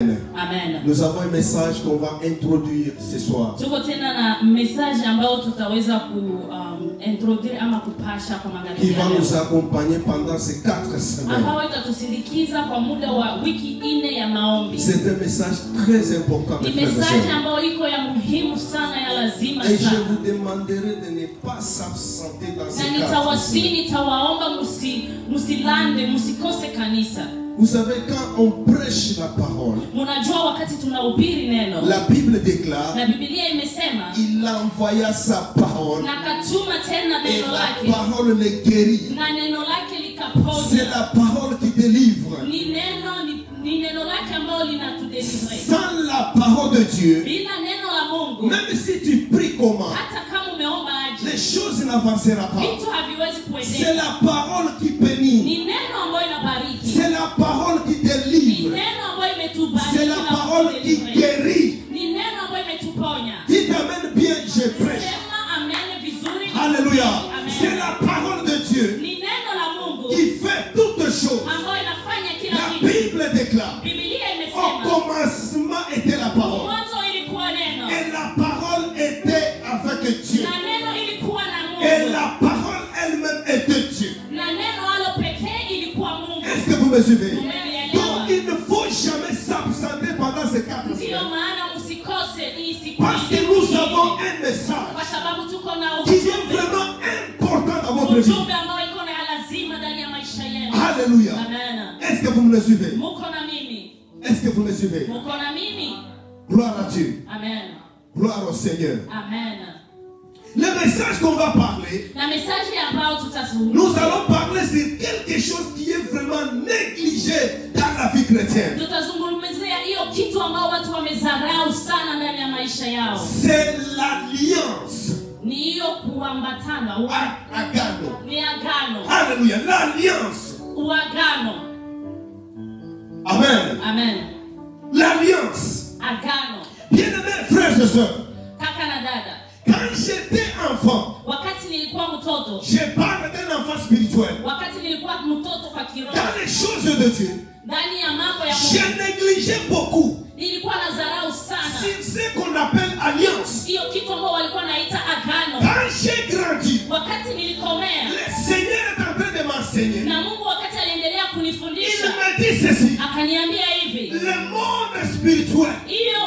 Amen. Nous avons un message qu'on va introduire ce soir. Tuko tena na message ambayo tutaweza ku introduire ama kupasha kwa magharibi Qui va ya leo, nous accompagner pendant ces 4 semaines. Ambayo itatusindikiza kwa muda wa wiki 4 ya maombi. C'est un message très important, mes Ni frères et message sœurs. Ambayo iko ya muhimu sana, ya lazima Et je sana. Vous demanderai de ne pas s'absenter dans ces Na 4 nitawasihi, semaines. Nitawaomba musilande, musikose kanisa. Vous savez, quand on prêche la parole, Munajua wakati tunahubiri neno, la Bible déclare, na Biblia imesema, il envoya sa parole na katuma tena et neno la lake parole les guérit. Na neno lake C'est likaponya. La parole qui délivre. Ni neno lake ambalo linatudélivre. Sans la parole de Dieu, Bila neno la Mungu, même si tu pries comment, hata kama umeomba aje, les choses n'avancera pas. Vitu haviwezi C'est kuendeka. La parole qui bénit. Ni neno ambayo inabariki. C'est la parole qui Ni délivre. Neno ambayo imetubariki C'est la na parole qui kutudélivre. Guérit. Ni neno ambayo imetuponya. Dites amen bien, je prêche. Sema amen vizuri. Alléluia. Amen. C'est la parole de Dieu Ni neno la Mungu qui fait toutes choses. Ambayo inafanya kila La kitu. Bible déclare, Biblia au imesema commencement était la parole. Mwanzo ilikuwa neno Et la parole était avec Dieu. Na neno ilikuwa na Et Mungu la parole elle-même était Dieu. Na neno alo pekee ilikuwa Mungu. Est-ce que vous me suivez? Umenielewa? Donc il ne faut jamais s'absenter pendant ces 4 Ndiyo semaines. Maana msikose hii siku Parce que hii. nous avons un message Kwa sababu tuko na qui est ujumbe vraiment important dans votre vie. ujumbe ambao iko na lazima ndani ya maisha yenu. Alléluia. Amen. Est-ce que vous me suivez? Muko na mimi? Est-ce que vous me suivez? Muko na mimi? Gloire à Dieu. Amen. Gloire au Seigneur. Amen. Le message qu'on va parler, Na message ambayo tutazungumza, nous allons parler sur quelque chose qui est vraiment négligé dans la vie chrétienne. Tutazungumzia hiyo kitu ambao watu wamezarau sana ndani ya maisha yao. C'est l'alliance. Ni hiyo kuambatana, Agano. Ni agano. Alléluia. L'alliance. Uagano. Amen. Amen. L'alliance. Agano. Bien-aimés frères et sœurs, Kaka na dada, quand j'étais enfant, wakati nilikuwa mtoto, je parle d'un enfant spirituel. Wakati nilikuwa mtoto kwa kiroho, Dans les choses de Dieu, ndani ya mambo ya j'ai Mungu, négligé beaucoup nilikuwa na dharau sana sur ce qu'on appelle alliance. Hiyo kitu ambao walikuwa naita agano. Quand j'ai grandi, Wakati nilikomea, le Seigneur est en train de m'enseigner. Na Mungu wakati aliendelea Il kunifundisha, me dit ceci. Akaniambia hivi, Le monde spirituel hiyo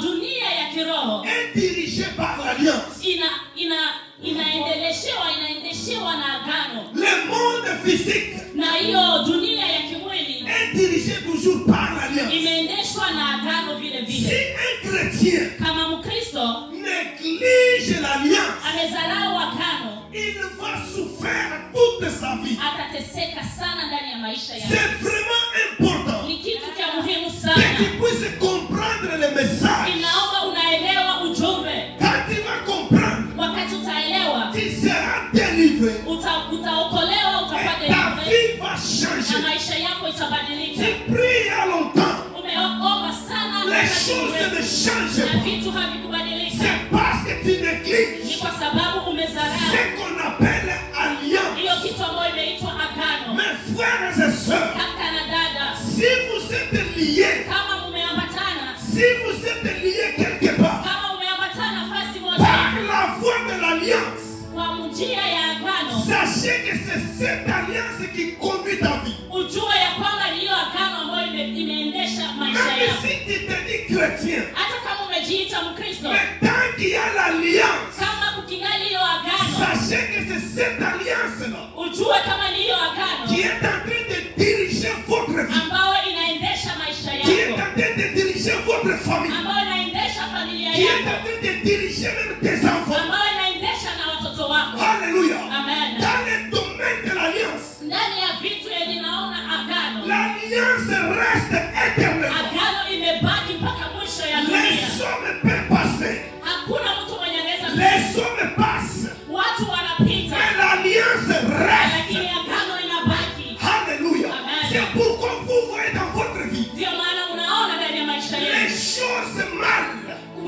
dunia ya kiroho est dirigé par l'alliance. Ina ina inaendeleshewa inaendeshewa na agano. Le monde physique Na hiyo dunia ya kimwili est dirigé toujours par l'alliance. Imeendeshwa na agano vile Si vile. Un chrétien Kama Mkristo néglige l'alliance, amezarau agano, il va souffrir toute sa vie. Atateseka sana ndani ya maisha yake. C'est vraiment important Ni kitu cha muhimu que sana. Tu puisses comprendre le message. Inaomba unaelewa ujumbe. Quand tu vas comprendre, Wakati utaelewa, tu seras délivré. Utaokolewa, utakuwa Et ta delivered, vie va na changer. Maisha yako itabadilika. Tu pries il y a longtemps, Umeomba sana les wakati choses mrefu, ne changent na pas. Vitu havikubadilika. C'est parce que tu Ni négliges kwa sababu umezarau ce qu'on appelle alliance. Hiyo kitu ambayo imeitwa agano. Mes frères et sœurs, Kaka na dada, si vous êtes liés, kama mumeambatana, si vous êtes liés quelque part, kama umeambatana fasi moja par la voie de l'alliance, kwa njia ya agano, sachez que c'est cette alliance qui conduit ta vie. Ujue ya kwamba ni hiyo agano ambayo imeendesha maisha Même yako. si tu te dis chrétien, Hata kama umejiita Mkristo, mais tant qu'il y a l'alliance, kama kukingali hiyo agano, sachez que c'est cette alliance-là ujue kama ni hiyo agano qui est en train de diriger votre vie, ambayo inaendesha maisha qui est yako, en train de diriger votre famille, ambayo inaendesha familia qui est yako, en train de diriger même tes enfants. Ambayo inaendesha na watoto wako. Alléluia. Amen. Dans le domaine de l'alliance, Ndani ya vitu yenye naona agano, l'alliance reste éternellement. Agano imebaki mpaka mwisho ya dunia. Les hommes peuvent passer, Hakuna mtu mwenye anaweza les hommes passent, watu wanapita, mais l'alliance reste. Lakini agano inabaki. Alléluia. Amen. C'est pourquoi vous voyez dans votre vie Ndio maana unaona ndani ya maisha les yenu choses mal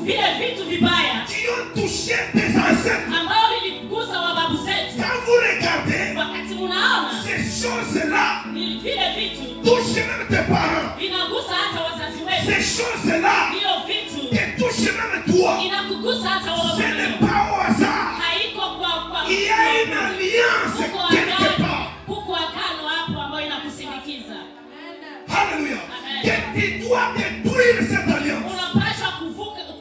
vile vitu vibaya qui ont touché tes ancêtres. Ambao viligusa wababu zetu. Quand vous regardez, Wakati munaona ces choses-là ni vile vitu touchent même tes parents. Vinagusa hata wazazi wetu. Ces choses-là Hiyo vitu te touchent même toi. Inakugusa hata Ce wewe. n'est pas au hasard. Haiko kwa Il y a une alliance kuko quelque agano, part. kuko agano hapo ambayo inakusindikiza. Alléluia. Amen. Que tu dois détruire cette alliance. Unapaswa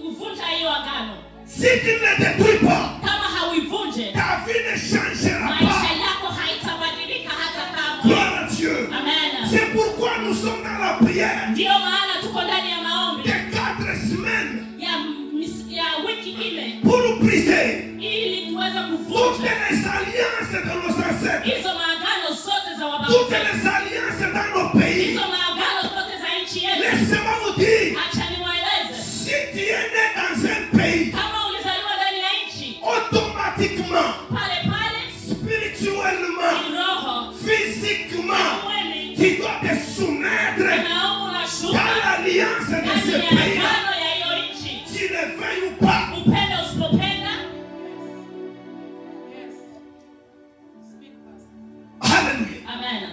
kuvunja hiyo agano. Si tu ne détruis pas, Kama hauivunje, ta vie ne changera maisha pas. yako haitabadilika hata kama. Gloire à Dieu. Amen. C'est pourquoi nous sommes dans la prière Ndiyo maana tuko ndani ya maombi de 4 semaines ya wiki 4 pour nous briser ili tuweze toutes kuvunja les alliances de nos ancêtres, hizo maagano zote za wababu toutes zetu, les alliances dans nos pays. hizo maagano zote za nchi yetu. Laissez-moi vous dire, Acha niwaeleze, si tu es né dans un pays, kama ulizaliwa ndani ya nchi, automatiquement, pale pale spirituellement, kiroho, physiquement, mwili, tu dois te soumettre unaomba unashuka dans l'alliance de ndani ce ya pays. agano ya hiyo nchi, Tu le veuilles ou pas. upende usipopenda. Alléluia. Amen.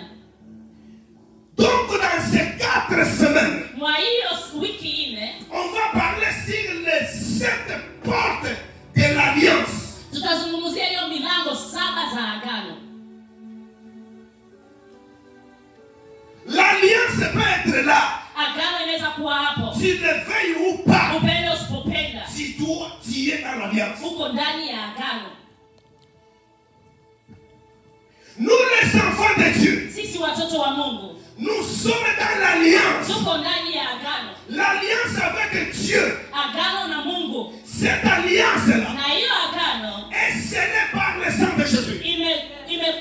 Donc dans ces 4 semaines, Mwa hiyo wiki 4 on va parler sur les 7 portes de l'alliance. tutazungumzia hiyo milango 7 za agano. L'alliance peut être là. Agano inaweza kuwa hapo, Tu le veuilles ou pas. upende usipopenda, Si toi, tu es dans l'alliance. uko ndani ya agano. Nous les enfants de Dieu, Sisi watoto wa Mungu nous sommes dans l'alliance. tuko ndani ya agano, L'alliance avec Dieu. agano na Mungu, Cette alliance-là na hiyo agano est scellée par le sang de Jésus.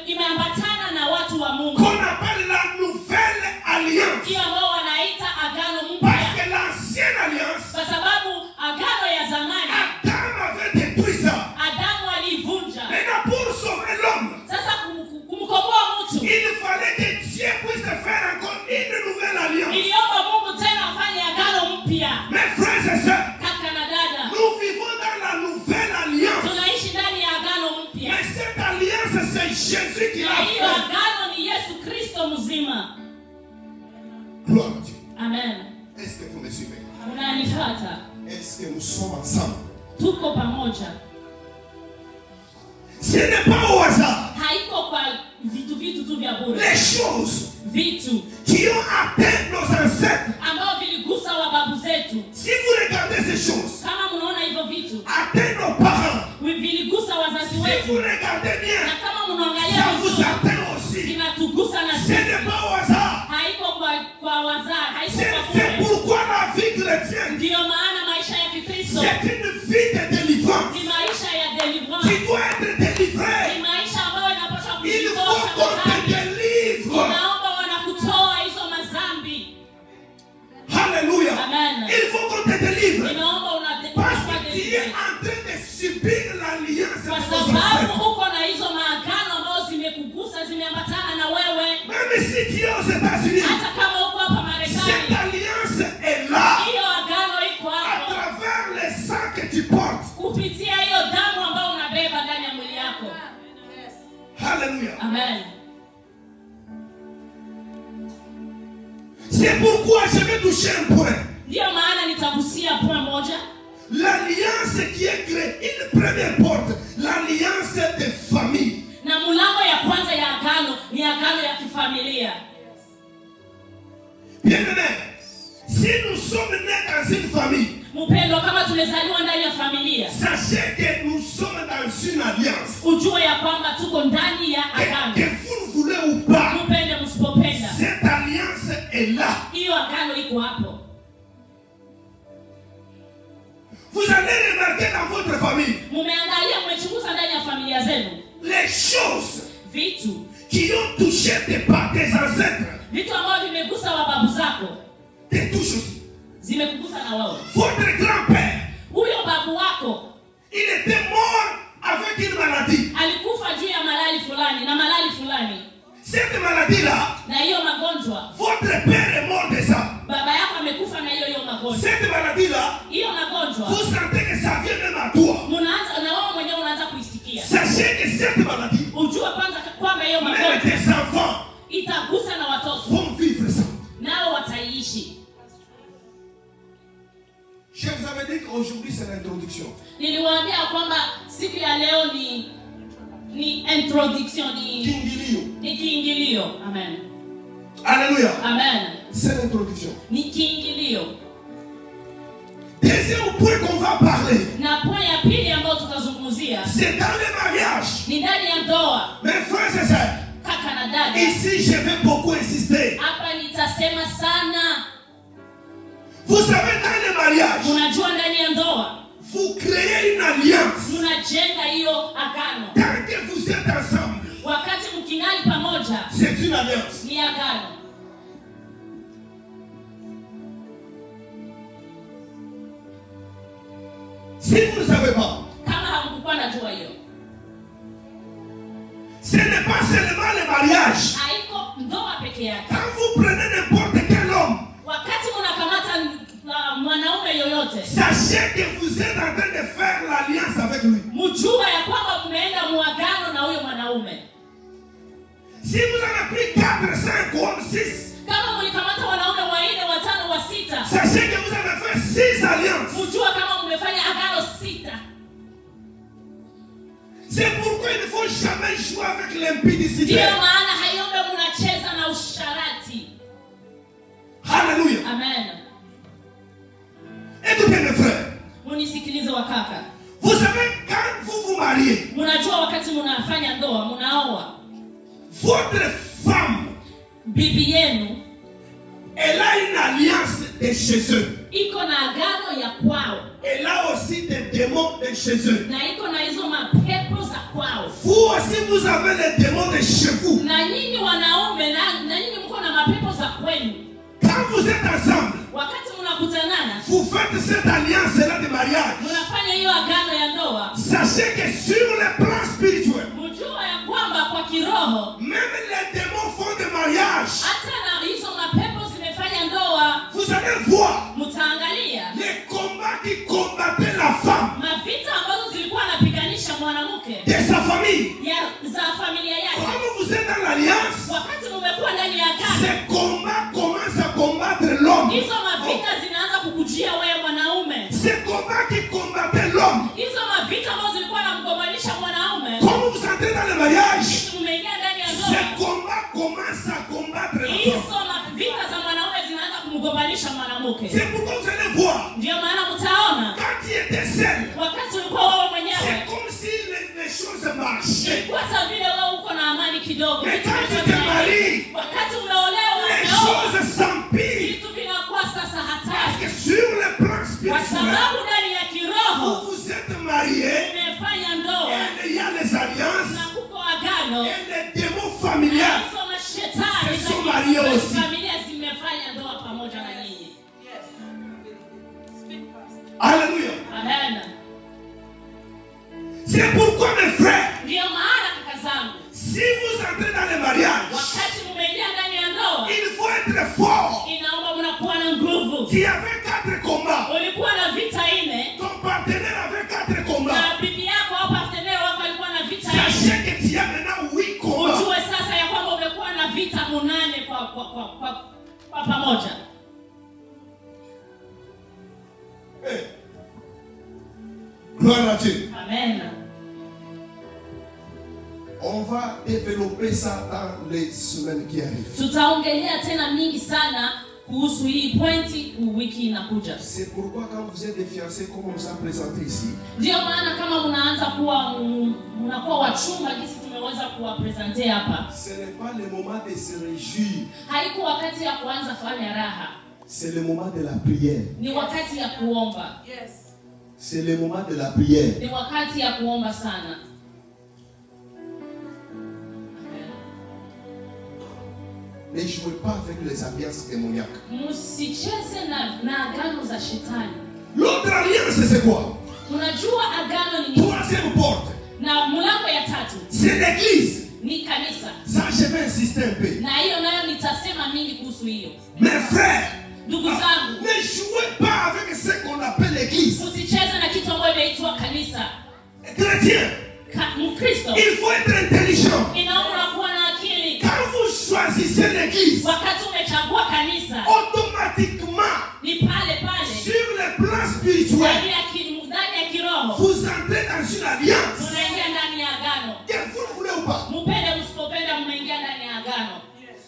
imeambatana na watu wa Mungu, Qu'on appelle la nouvelle alliance. hiyo ambao wanaita agano Parce mpya, que l'ancienne alliance, kwa sababu agano ya zamani Adam avait détruit ça. Adamu aliivunja. Maintenant, pour sauver l'homme, Sasa kumkomboa mtu il fallait que Dieu puisse faire encore une nouvelle alliance. iliomba Mungu tena afanye agano mpya. Mes frères et sœurs, Kaka na dada, nous vivons dans la nouvelle alliance. tunaishi ndani ya agano mpya, Mais cette alliance, c'est Jésus qui na l'a hiyo fait. agano ni Yesu Kristo mzima. Gloire à Dieu. Amen. Est-ce que vous me suivez? Unanifuata? Est-ce que nous sommes ensemble? Tuko pamoja. Ce n'est pas au hasard. Haiko kwa vitu tu vya bure. Les choses Vitu qui ont atteint nos ancêtres. ambao viligusa wababu zetu. Si vous regardez ces choses, Kama mnaona hivyo vitu atteint nos parents. viligusa wazazi Si wetu, vous regardez bien, na kama mnaangalia ça vous vizuri atteint aussi. vinatugusa na Ce sisi. n'est pas au hasard. Haiko kwa wazazi, haiko C'est kwa c'est bure. pourquoi la vie chrétienne, Ndiyo maana maisha ya Kikristo c'est une vie de délivrance. ni maisha ya deliverance, Tu dois être délivré. ni maisha ambayo inapaswa Il faut kujitosha qu'on te madhambi. délivre. Inaomba wanakutoa hizo mazambi. Alléluia. Amen. Il faut qu'on te délivre. Inaomba Parce unakuwa que tu es delivered. en train de subir l'alliance de Kwa nos sababu ancêtres. uko na hizo maagano ambazo zimekugusa, zimeambatana na wewe, Même si tu es aux États-Unis, hata kama uko hapa cette Marekani, alliance est là. hiyo agano iko À hapo travers le sang que tu portes. kupitia hiyo damu ambayo unabeba ndani ya mwili yako. Alléluia. Amen. C'est pourquoi je vais toucher un point. Ndiyo maana nitagusia point moja, L'alliance qui est créée, une première porte, l'alliance des familles. na mlango ya kwanza ya agano ni agano ya kifamilia. Bien-aimés, si nous sommes nés dans une famille, Mpendwa, kama tumezaliwa ndani ya familia, sachez que nous sommes dans une alliance. ujue ya kwamba tuko ndani ya Que, agano. que vous le voulez ou pas, Mpende msipopenda, cette alliance est là. hiyo agano iko hapo. Vous allez remarquer dans votre famille Mumeangalia, mmechunguza ndani ya familia zenu les choses vitu qui ont touché tes ancêtres vitu ambavyo vimegusa wababu zako te touchent aussi. zimekugusa na wewe. Votre grand-père, Huyo babu wako il était mort avec une maladie. alikufa juu ya malali fulani na malali fulani, Cette maladie-là, na hiyo magonjwa votre père est mort de ça. baba yako amekufa na hiyo hiyo magonjwa. Cette maladie-là, Hiyo magonjwa vous sentez que ça vient même à toi. mnaanza na wewe mwenyewe unaanza kuisikia. Sachez que cette maladie, Ujue kwanza kwamba hiyo même magonjwa tes enfants itagusa na watoto vont vivre ça. nao wataiishi. avais dit qu'aujourd'hui c'est l'introduction. Niliwaambia kwamba siku ya leo ni introduction, ni Kiingilio. Ni kiingilio. Amen. Alléluia. Amen. C'est l'introduction. Ni kiingilio. Deuxième point qu'on va parler. Na point ya pili ambayo tutazungumzia. C'est dans le mariage. Ni ndani ya ndoa. Mes frères et sœurs. Kaka na dada. Ici je vais beaucoup insister. Hapa nitasema sana. Vous savez, dans le mariage, unajua ndani ya ndoa, vous créez une alliance. Mnajenga hiyo agano. Tant que vous êtes ensemble, wakati mkingali pamoja, c'est une alliance. Ni agano. Si vous ne savez pas, kama hamkukuwa najua hiyo, ce n'est pas seulement le mariage. Haiko ndoa peke yake. Quand vous prenez n'importe quel homme, wakati mnakamata mwanaume yoyote, sachez que vous êtes en train de faire l'alliance avec lui. Mjua ya kwamba mnaenda muagano na huyo mwanaume. Si vous en avez pris 4, 5 hommes, 6, kama mlikamata wanaume 4, 5, wa 6, sachez que vous avez fait 6 alliances. Mjua kama mmefanya agano 6. C'est pourquoi il ne faut jamais jouer avec l'impudicité. Ndio maana haiombe mnacheza na usharati. Alléluia. Amen. Écoutez mes frères. Munisikilize wakaka. Vous savez, quand vous vous mariez, mnajua wakati mnafanya ndoa, mnaoa, votre femme, bibi yenu, elle a une alliance de chez eux. Iko na agano ya kwao. Elle a aussi des démons de chez eux. Na iko na hizo mapepo za kwao. Vous aussi vous avez les démons de chez vous. Na nyinyi wanaume na nyinyi mko na mapepo za kwenu. Quand vous êtes ensemble, wakati mnakutanana, vous faites cette alliance-là de mariage. Mnafanya hiyo agano ya ndoa. Sachez que sur le plan spirituel, mjua ya kwamba kwa kiroho, même les démons font des mariages. Hata na hizo mapepo zimefanya ndoa. Vous allez voir, mtaangalia les combats qui combattaient la femme, mavita ambazo zilikuwa napiganisha mwanamke de sa famille, ya za familia yake. Comme vous êtes dans l'alliance, wakati mmekuwa ndani ya agano, ces combats commencent à combattre l'homme. Hizo mavita zinaanza kukujia wewe mwanaume. Ces combats qui combattaient l'homme, hizo mavita ambazo zilikuwa namgombanisha mwanaume, comme vous entrez dans le mariage, mmeingia ndani ya ndoa, ces combats commencent à combattre la femme. Hizo mavita za mwanaume zinaanza kumgombanisha mwanamke. C'est pourquoi vous allez voir, ndio maana mtaona, quand tu étais seul, wakati ulikuwa wewe mwenyewe, c'est comme si les choses marchaient. Kwa sababu vile wewe uko na amani kidogo. Mais quand tu te maries, wakati umeolewa, les choses s'empirent. Vitu vinakuwa sasa hatari. Parce que sur le plan spirituel, kwa sababu ndani ya kiroho, vous vous êtes mariés, mmefanya ndoa, et il y a les alliances, na kuko agano, et les démons familiaux hizo mashetani se sont mariés aussi. Familia zimefanya ndoa pamoja na nyinyi. Yes. Speak fast. Alléluia. Amen. C'est pourquoi mes frères, ndio maana kaka zangu, si vous entrez dans le mariage, wakati mmeingia ndani ya ndoa, il faut être fort. Inaomba mnakuwa na nguvu. Tu avais 4 combats. Ulikuwa na vita 4. Ton partenaire avait 4 combats. Na bibi yako au partenaire wako alikuwa na vita 4. Sachez que tu as maintenant 8 combats. Ujue sasa ya kwamba umekuwa na vita 8 kwa pamoja. Hey. Gloire à Dieu. Amen. On va développer ça dans les semaines qui arrivent. Tutaongelea tena mingi sana kuhusu hii pointi wiki inakuja. C'est pourquoi quand vous êtes des fiancés comme on vous a présenté ici. Ndio maana kama mnaanza kuwa mnakuwa wachumba jinsi tumeweza kuwapresentea hapa. Ce n'est pas le moment de se réjouir. Haiko wakati ya kuanza fanya raha. C'est le moment de la prière. Ni wakati ya kuomba. Yes. C'est le moment de la prière. Ni wakati ya kuomba sana. Ne jouez pas avec les alliances démoniaques. Msicheze na agano za shetani. L'autre alliance c'est quoi? Unajua agano ni nini? Troisième porte. Na mlango ya tatu. C'est l'église. Ni kanisa. Ça je vais insister un peu. Na hiyo nayo nitasema mingi kuhusu hiyo. Mes frères, ndugu zangu, ne jouez pas avec ce qu'on appelle l'église. Usicheze na kitu ambacho inaitwa kanisa. Chrétien, Mkristo, il faut être intelligent. Inaomba kuwa na akili. Quand vous choisissez l'église, wakati umechagua kanisa, automatiquement, ni pale pale, sur le plan spirituel, Ndani ya kiroho vous entrez dans une alliance. munaingia ndani ya agano. Que vous le voulez ou pas. Mupende msipopenda, mmeingia ndani ya agano.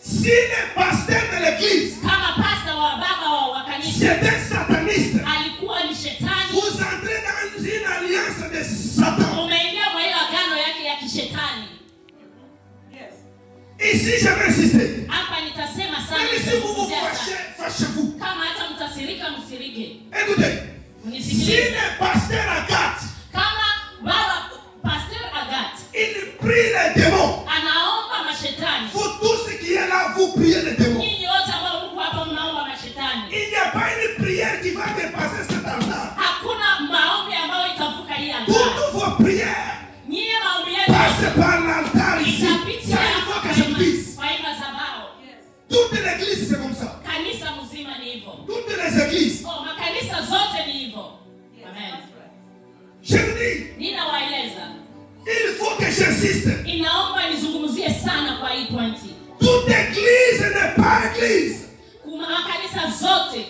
Si le pasteur de l'église, Kama pasta wa baba wa kanisa c'est un sataniste, alikuwa ni shetani, vous entrez dans une alliance de Satan. umeingia mwa hiyo agano yake ya kishetani. Yes. Ici, je vais insister. Hapa nitasema sana, Même si vous vous nitazungumzia sana. fâchez, fâchez-vous. Kama hata mtasirika, msirike. Écoutez, si Mnisikilize. le pasteur Agathe, Kama baba Pastor Agathe il prie les démons, anaomba mashetani, vous tous qui êtes là, vous priez les démons. nyinyi wote ambao mko hapa mnaomba mashetani. Il n'y a pas une prière qui va dépasser cet altar. Hakuna maombi ambayo itavuka hii altari. Toutes vos prières Nyie maombi yenu passent par l'altar ici. itapitia Ça, il faut que je vous dise. kwa hii madhabahu. Yes. Toute l'église, c'est comme ça. Kanisa mzima ni hivyo. Toutes les églises. Oh, makanisa zote ni hivyo. Yes. Amen. That's right. Je vous dis, Ninawaeleza, il faut que j'insiste. inaomba nizungumzie sana kwa hii pointi. Toute église n'est pas église. Makanisa zote,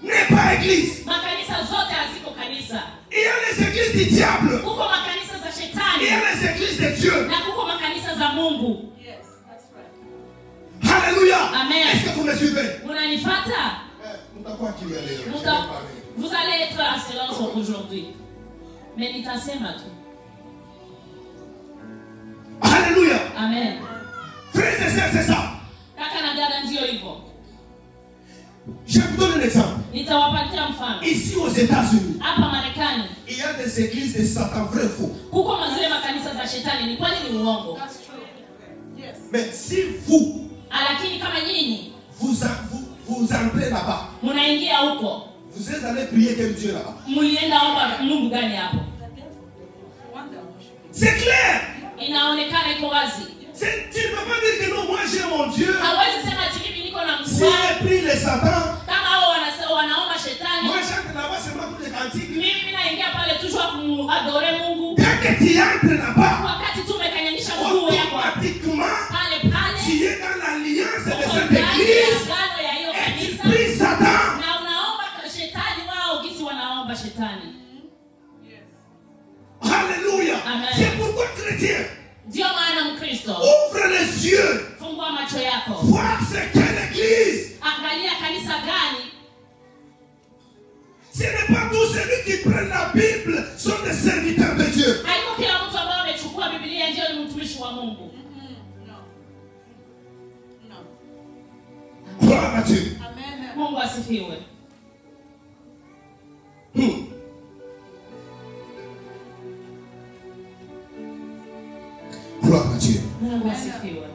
N'est pas église. makanisa zote haziko kanisa. Il y a les églises du diable. Kuko makanisa za Il y shetani a les églises de Dieu. na kuko makanisa za Mungu. Yes. That's right. Alléluia. Amen. Est-ce que vous me suivez? Munanifata? Vous allez être en silence aujourd'hui. Mais nitasema tu. Alléluia. Amen. Frères et sœurs, c'est ça. Kaka na dada, ndio hivyo. Je vous donne un exemple. Nitawapatia mfano. Ici aux États-Unis, Hapa Marekani il y a des églises de Satan, vrai faux. kuko mazile makanisa za shetani, ni kweli ni uongo. That's true. Yes. Mais si vous, Lakini kama nyinyi vous entrez là-bas, munaingia huko, vous êtes allé prier quel Dieu là-bas? mulienda omba Mungu gani hapo? The devil. The one that worship. C'est clair. Inaonekana iko wazi. Tu ne peux pas dire que non, moi j'ai mon Dieu. Hawezi sema ati mimi niko na Si Mungu wangu. j'ai pris le Satan, Kama hao wanaomba shetani, moi j'entre là-bas seulement pour les cantiques. mimi naingia pale toujours kumuadore Mungu. Dès que tu entres là-bas, Wakati tu umekanyanyisha mguu yako automatiquement, pale pale, tu es dans l'alliance de uko cette ndani ya église agano ya hiyo et tu kanisa pries Satan. na unaomba shetani wao gisi wanaomba shetani. Yes. Alléluia. Amen. C'est pourquoi chrétien, Ndio maana Mkristo, ouvre les yeux, fungua macho yako, voir ce qu'est l'église. angalia kanisa gani. Ce n'est pas tous celui qui prennent la Bible sont des serviteurs de Dieu. Haiko kila mtu ambaye amechukua Biblia ndio ni mtumishi wa Mungu. No. No. Gloire à Dieu. Amen. Mungu asifiwe. Gloire à Dieu. Mungu asifiwe.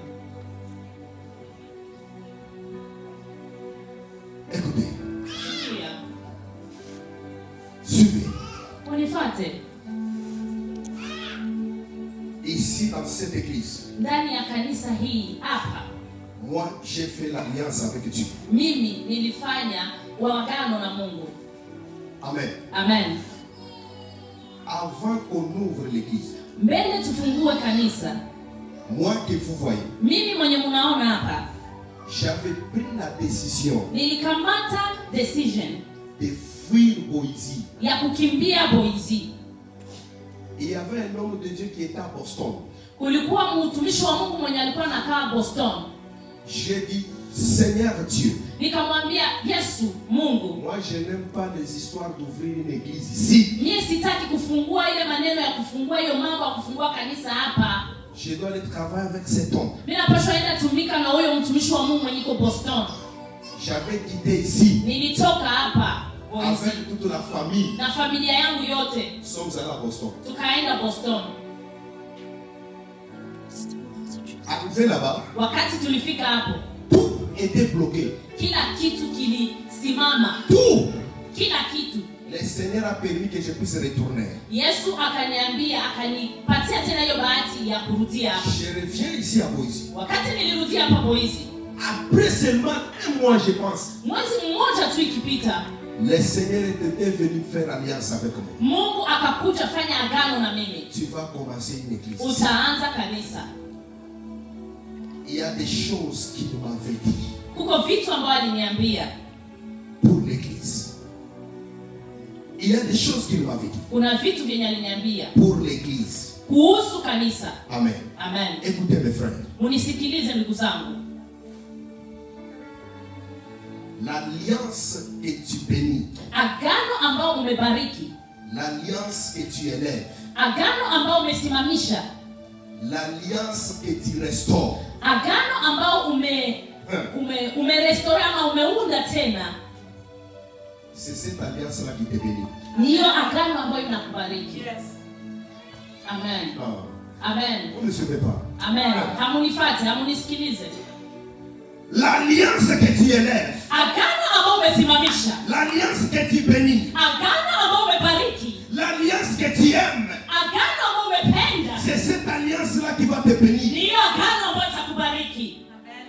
Écoutez, Sikia, suivez. unifuate Ici dans cette église, ndani ya kanisa hii hapa. moi j'ai fait l'alliance avec Dieu. Mimi nilifanya agano na Mungu. Amen. Amen. Avant qu'on ouvre l'église, Mbele tufungue kanisa, moi que vous voyez, mimi mwenye munaona hapa j'avais pris la décision nilikamata decision de fuir Boise. ya kukimbia Boise. Il y avait un homme de Dieu qui était à Boston. Kulikuwa mtumishi wa Mungu mwenye alikuwa anakaa Boston. J'ai dit, Seigneur Dieu, Nikamwambia Yesu Mungu, moi je n'aime pas les histoires d'ouvrir une église ici. mie sitaki kufungua ile maneno ya kufungua hiyo mambo ya kufungua kanisa hapa. Je dois aller travailler avec cet homme. Mimi napaswa enda tumika na huyo mtumishi wa Mungu mwenye iko Boston. J'avais quitté ici Nilitoka hapa Boise avec toute la famille. na familia yangu yote, Nous sommes allés à Boston. tukaenda Boston. Arrivé là-bas, Wakati tulifika hapo, tout était bloqué. kila kitu kilisimama, Tout. kila kitu. Le Seigneur a permis que je puisse retourner. Yesu akaniambia, akanipatia tena hiyo bahati ya kurudia hapa. Je reviens ici à Boise. Wakati nilirudia hapa Boise, Après seulement un mois, je pense, mwezi mmoja tu ikipita, le Seigneur est venu faire alliance avec moi. Mungu akakuja fanya agano na mimi, Tu vas commencer une église. utaanza kanisa. Il y a des choses qu'il m'avait dit Kuko vitu ambavyo aliniambia pour l'église. Il y a des choses qu'il m'avait dit. Kuna vitu vyenye aliniambia. Pour l'église. Kuhusu kanisa. Amen. Amen. Écoutez mes frères. Munisikilize ndugu zangu. L'alliance que tu bénis. Agano ambao umebariki. L'alliance que tu élèves. Agano ambao umesimamisha. L'alliance que tu restaures. Agano ambao umerestore ama umeunda tena. C'est cette alliance-là qui te bénit. Niyo agano ambayo inakubariki. Yes. Amen. Ah. Amen. Vous ne suivez pas. Amen. Hamunifate, hamunisikilize. L'alliance que tu élèves. Agano ambao umesimamisha. L'alliance que tu bénis. Agano ambao umebariki. L'alliance que tu aimes. Agano ambao umependa. C'est cette alliance-là qui va te bénir. Niyo agano ambayo itakubariki. Amen.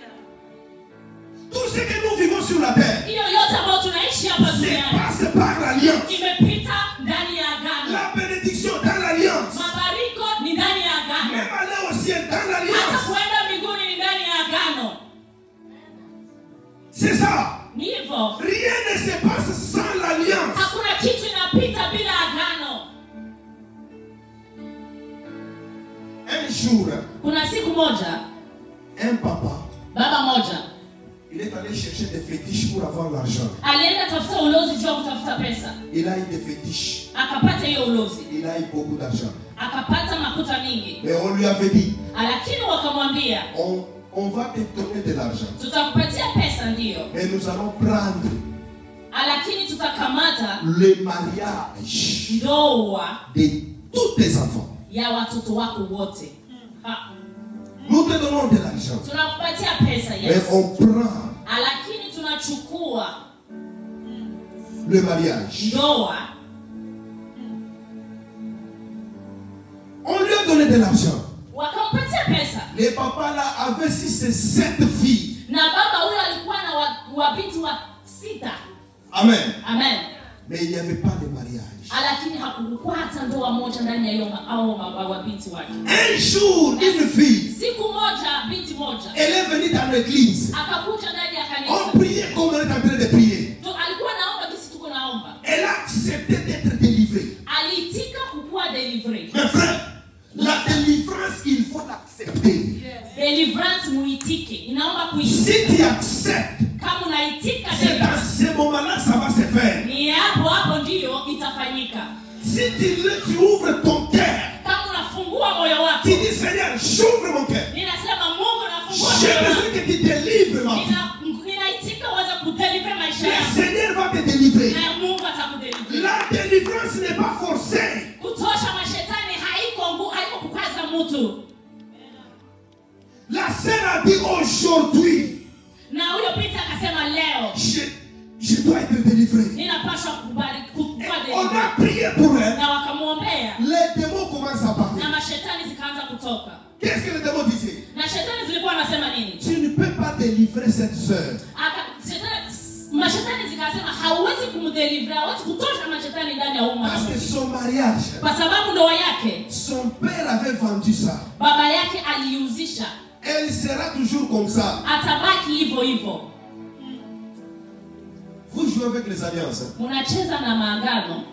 Tout ce que nous vivons sur la terre. Hiyo yote ambayo tunaishi hapa duniani. Se passe par l'alliance. Imepita ndani ya agano. La bénédiction dans l'alliance. Mabariko ni ndani ya agano. Même aller au ciel dans l'alliance. Hata kuenda mbinguni ni ndani ya agano. C'est ça. Ni hivyo. Rien ne se passe sans l'alliance. Hakuna kitu inapita bila agano. Un jour, kuna siku moja, un papa, baba moja, il est allé chercher des fétiches pour avoir l'argent. Alienda tafuta ulozi juu kutafuta pesa. Il a eu des fétiches. Akapata hiyo ulozi. Il a eu beaucoup d'argent. Akapata makuta mingi. Mais on lui avait dit, lakini wakamwambia, on va te donner de l'argent. Tutakupatia pesa ndio. Mais nous allons prendre lakini tutakamata le mariage ndoa de tous tes enfants. Ya watoto wako wote. Nous te donnons de l'argent. Tunakupatia pesa, yes. Mais on prend lakini tunachukua le mariage. Ndoa. On lui a donné de l'argent. Wakampatia pesa. Les papas là avaient 6 et 7 filles. Na baba huyo alikuwa na wabinti wa 6. Amen. Amen. Mais il n'y avait pas de mariage. Lakini hakukuwa hata ndoa moja ndani ya hiyo au mabinti wake. Un jour, une fille. Siku moja binti moja. Elle est venue dans l'église. Akakuja ndani ya kanisa. On priait comme on est en train de prier. Tu alikuwa naomba kisi tuko naomba. Elle a accepté d'être délivrée. Aliitika kukuwa délivrée. Mes frères, la délivrance, il faut l'accepter. Yes. Deliverance muitike. Inaomba kuitika. Si tu acceptes, kama unaitika, c'est dans ce moment-là ça va se faire. Ni hapo hapo ndiyo itafanyika. Si tu ouvres ton cœur, kama unafungua moyo wako, tu dis Seigneur, j'ouvre mon cœur. Ninasema Mungu nafungua moyo. J'ai besoin que tu délivres ma vie. Ninaitika uweze kudeliver maisha yangu. Le Seigneur va te délivrer. Na Mungu atakudeliver. La délivrance n'est pas forcée. Kutosha mashetani haiko haiko kukaza mtu. La sœur a dit aujourd'hui. Na huyo Peter akasema leo. Je dois être délivré. Ninapaswa kubariki kuwa délivré. On a prié pour elle. Na wakamuombea. Les démons commencent à parler. Na mashetani zikaanza kutoka. Qu'est-ce que les démons disaient? Na shetani zilikuwa nasema nini? Tu ne peux pas délivrer cette sœur. Mashetani zikasema hauwezi kumdelivrer, hauwezi kutosha mashetani ndani ya huyu Parce que son mariage, kwa sababu ndoa yake, son père avait vendu ça. Baba yake aliuzisha. Elle sera toujours comme ça. Atabaki hivyo hivyo. Vous jouez avec les alliances. Unacheza na maagano.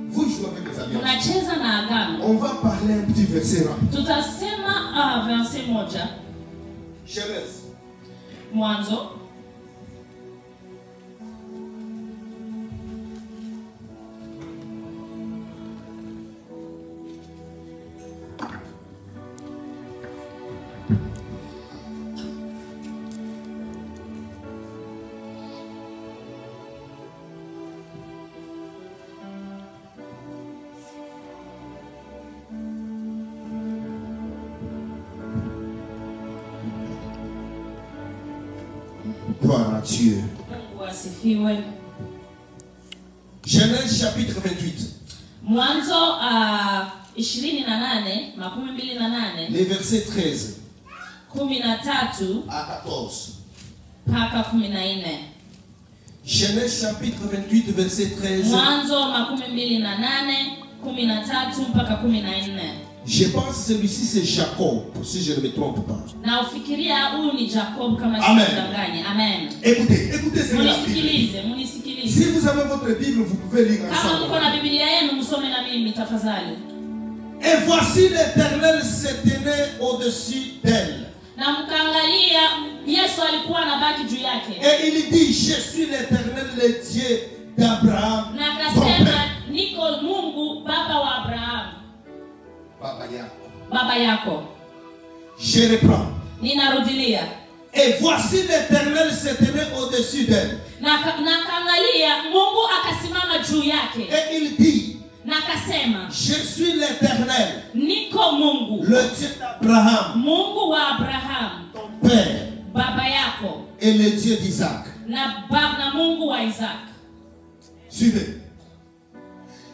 Vous jouez avec les alliances. Unacheza na agano. On va parler un petit verset là. Tutasema verset moja. Genèse. Mwanzo. Gloire à Dieu. Genèse chapitre 28. Mwanzo 28, 28. Les versets 13. 13 à 14. Mpaka 14. Genèse chapitre 28 verset 13. Mwanzo 28, 13 mpaka 14. Je pense que celui-ci c'est Jacob, si je ne me trompe pas. Naufikiria huyu ni Jacob kama Amen. sikudanganye. Amen. Écoutez, écoutez ce que la Bible dit. Munisikilize, munisikilize. Si vous avez votre Bible, vous pouvez lire Kama mko na ensemble. Biblia yenu msome na mimi tafadhali. Et voici l'Éternel se tenait au-dessus d'elle. Na mkaangalia Yesu alikuwa anabaki juu yake. Et il dit, je suis l'Éternel, le Dieu d'Abraham, Na ton akasema père. niko Mungu baba wa Abrahamu, Baba yako. baba yako. Je reprends. Ninarudilia. Et voici l'Éternel se tenait au-dessus d'elle. Na akaangalia Mungu akasimama juu yake. Et il dit, Na akasema je suis l'Éternel, niko Mungu, le Dieu d'Abraham, Mungu wa Abrahamu, ton père, baba yako, et le Dieu d'Isaac. na Mungu wa Isaac. Suivez.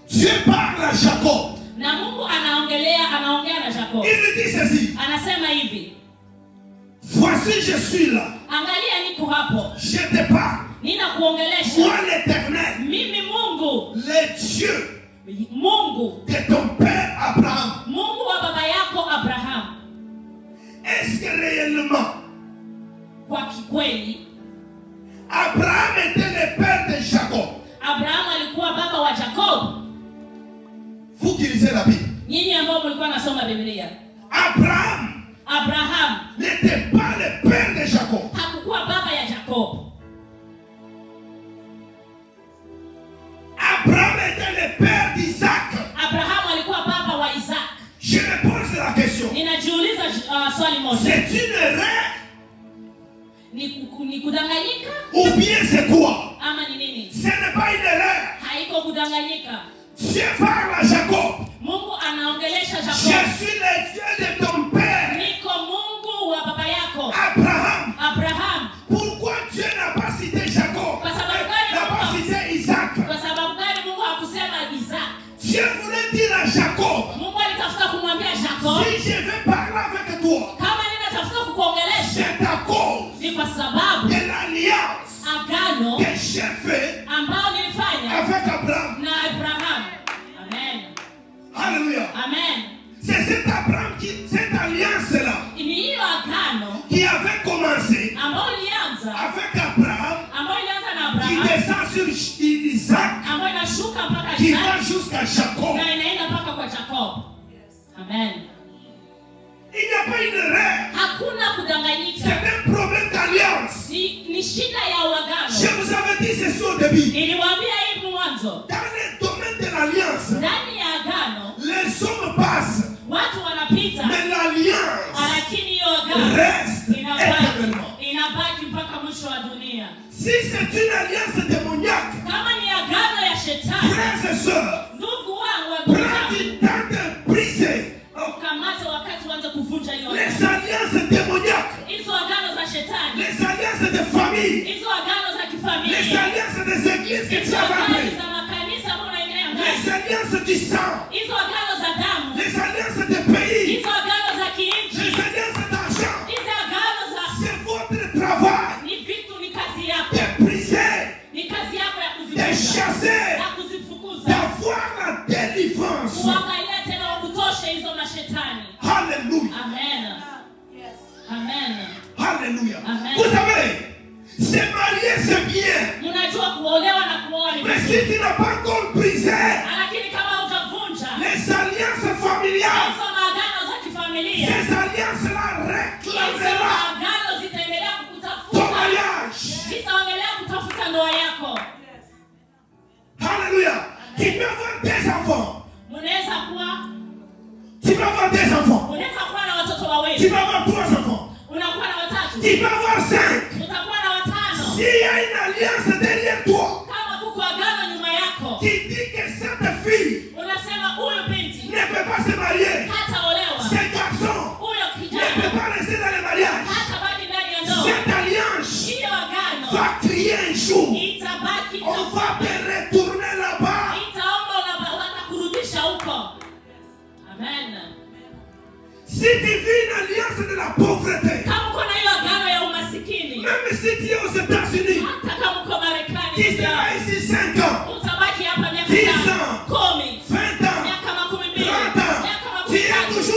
Dieu parle à Jacob. Na Mungu anaongea na Jacob. Il lui dit ceci. Anasema hivi, Voici je suis là. angalia niko hapo, Je te parle. ninakuongelesha. Moi l'Éternel, Mimi Mungu, le Dieu Mungu, de ton père Abraham. Mungu wa baba yako Abraham. Est-ce que réellement Kwa kikweli Abraham était le père de Jacob? Abraham alikuwa baba wa Jacob. Vous qui lisez la Bible. Nyinyi ambao mlikuwa nasoma Biblia. Abraham n'était pas le père de Jacob. Hakukuwa baba ya Jacob. Abraham était le père d'Isaac. Abraham alikuwa baba wa Isaac. Je me pose la question. Ninajiuliza swali moja. C'est une erreur? Ni kudanganyika? Ou bien c'est quoi? Ama ni nini? Ce n'est pas une erreur. Haiko kudanganyika. Dieu parle à Jacob. Mungu anaongelesha Jacob. Je suis le Dieu de ton père. Niko Mungu wa baba yako. Abraham. Abraham. Pourquoi Dieu n'a pas cité Jacob? Kwa sababu gani N'a pas cité Isaac? Kwa sababu gani Mungu hakusema Isaac? Dieu voulait dire à Jacob, Mungu alitafuta kumwambia Jacob, si je vais parler avec toi, kama ninatafuta kukuongelesha, c'est à cause ni kwa sababu de l'alliance agano que j'ai fait ambao nilifanya avec Abraham. na Abraham. Amen. Alléluia. Amen. C'est cet Abraham qui, cette alliance-là, Ni hiyo agano qui avait commencé ambao ilianza, avec Abraham, ambao ilianza na qui Abraham, descend sur Isaac, ambao inashuka mpaka qui Isaac va jusqu'à Jacob. na inaenda mpaka kwa Jacob. Amen. Il n'y a pas une erreur. Hakuna kudanganyika. C'est un problème d'alliance. Ni shida ya agano. Je vous avais dit ceci au début. Niliwaambia hivi mwanzo. Dans le domaine de l'alliance, ndani ya agano, les hommes passent, watu wanapita, mais l'alliance lakini hiyo agano reste éternellement. Inabaki mpaka mwisho wa dunia. Si c'est une alliance démoniaque, kama ni agano ya shetani, frères et sœurs, ndugu wangu, prends du temps de briser kamata wakati uanze kuvunja hiyo les alliances démoniaques, hizo agano za shetani, les alliances de famille, hizo agano za kifamilia, les alliances des églises que tu as rentrées, za makanisa ambayo unaingia ndani, les alliances du sang, hizo agano za damu, les alliances de pays, hizo agano za kiinchi, les alliances d'argent. Hizo agano za, c'est votre travail ni vitu, ni kazi yako, de briser, ni kazi yako ya de kuzifukuza, chasser, za kuzifukuza, d'avoir la délivrance. Kuangalia tena wakutoshe hizo mashetani. Alléluia. Amen. Yes. Amen. Alléluia. Amen. Vous savez, se marier c'est bien. Mnajua kuolewa na kuoa ni Mais vizuri. si tu n'as pas encore brisé Lakini kama hujavunja les alliances familiales, hizo maagano za kifamilia, ces alliances-là hizo réclamera maagano zitaendelea ton kukutafuta, mariage. zitaendelea kutafuta ndoa yako. Alléluia. Tu peux avoir des enfants. Unaweza kuwa, Tu peux avoir des enfants. unaweza kuwa na watoto wawili. Tu peux avoir 3 enfants. Unakuwa na watatu. Tu peux avoir 5. Utakuwa na watano. S'il y a une alliance derrière toi Kama kuko agano nyuma yako, qui dit que cette fille unasema huyu binti ne peut pas se marier, hataolewa, ce garçon huyo ne kijana peut pas rester dans le mariage, hatabaki ndani ya ndoa. cette alliance Hiyo agano va crier un jour. itabaki, On va te retourner là-bas. itaomba watakurudisha huko. Amen. Si tu vis une alliance de la pauvreté, Kama uko na hiyo agano ya umasikini, même si tu es aux États-Unis, hata kama uko Marekani, tu seras ici 5 ans, utabaki hapa miaka 10 ans, 10, 20 ans, miaka 20, 30 ans, miaka tu es 30, toujours